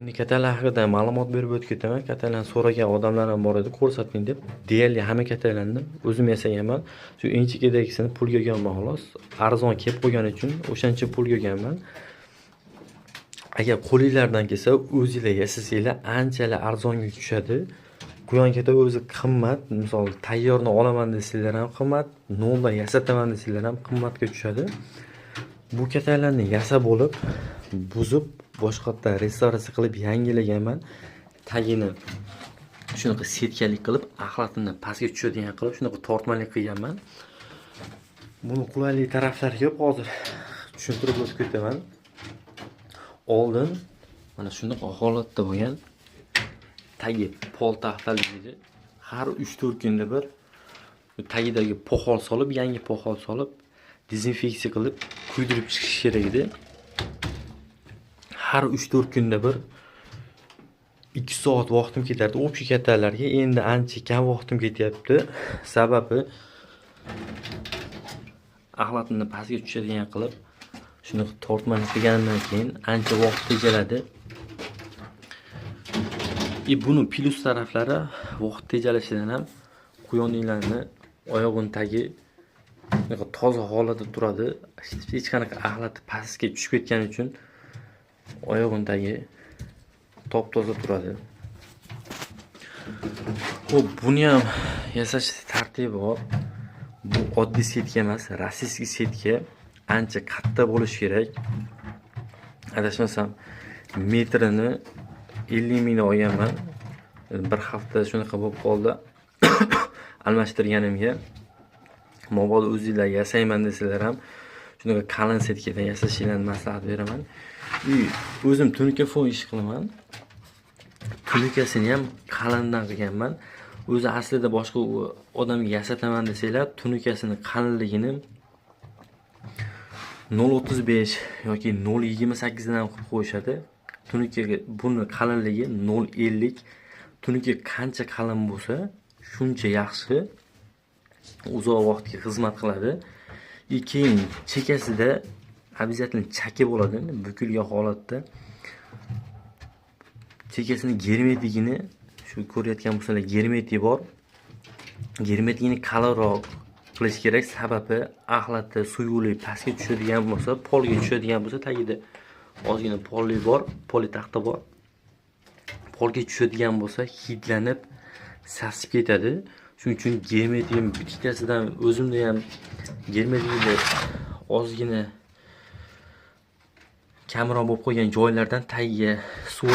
Endi kattalar haqida ma'lumot berib o'tib ketaman. Kattalarni so'ragan odamlar ham bor edi, ko'rsating deb. Deyarli hamma kattalarni o'zim yasaganman. Shu eng chekadagisini pulga olganman xolos. Arzon kelib qolgani uchun o'shancha pulga olganman. Agar qo'linglardan kelsa, o'zinglar yasasanglar anchalar arzonga tushadi. Quyon kata o'zi qimmat. Misol tayyorni olaman desanglar ham qimmat, noldan yasataman desanglar ham qimmatga tushadi. Bu kataklarni yasab bo'lib, buzib, boshqatdan restavratsiya qilib yangilaganman. Tagini shunaqa setkalik qilib, axlatini pastga tushadigan qilib, shunaqa tortmalik qilganman. Buni qulaylik taraflari ko'p, hozir tushuntirib o'tib ketaman. Oldin mana shunaqa holatda bo'lgan. Tagi pol taxtali edi. Har 3-4 kunda bir tagidagi poxol solib, yangi poxol solib, dezinfeksiya qilib, kuydirib chiqish kerak edi. Har 3-4 kunda bir 2 soat vaqtim ketardi общий kattalarga. Endi ancha kam vaqtim ketyapti. Sababi axlatini pastga tushadigan qilib, shunaqa tortmani qilganimdan keyin ancha vaqt tejaladi. И buni plyus taraflari, vaqt tejalishidan ham quyoninglarni oyog'ini tagi shunaqa toza holatda turadi. Hech qanaqa axlati pastga tushib ketgani uchun oyog'ini tagi top toza turadi. Xo'p, buni ham yasash tartibi bor. Bu oddiy setka emas, российский setka, ancha katta bo'lishi kerak. Adashmasam, metrini 50 mingdan olganman. Bir hafta shunaqa bo'lib qoldi almashtirganimga. Mabodo o'zinglar yasayman desalar ham shunaqa qalin setkadan yasashinglarni maslahat beraman. И o'zim tunuka fon ish qilaman. Tunukasini ham qalindan qilganman. O'zi aslida boshqa odamga yasataman desanglar, tunukasini qalinligini 0,35 yoki 0,28 dan ham qilib qo'yishadi. Tunukaga buni qalinligi 0,50. Tunuka qancha qalin bo'lsa, shuncha yaxshi, uzoq vaqtga xizmat qiladi. И keyin chekasida обязательно chaki bo'ladi, bukilgan holatda. Chekasini germetigini, shu ko'rayotgan bo'lsanglar, germetik bor. Germetigini qalinroq qilish kerak, sababi axlati suyuqlik pastga tushadigan bo'lsa, polga tushadigan bo'lsa, tagida ozgina polli bor, poli taxta bor. Polga tushadigan bo'lsa, hidlanib, sasib ketadi. Shuning uchun germetigim bittasidan o'zimda ham germetigida ozgina kamroq bo'lib qolgan joylardan tagiga suv.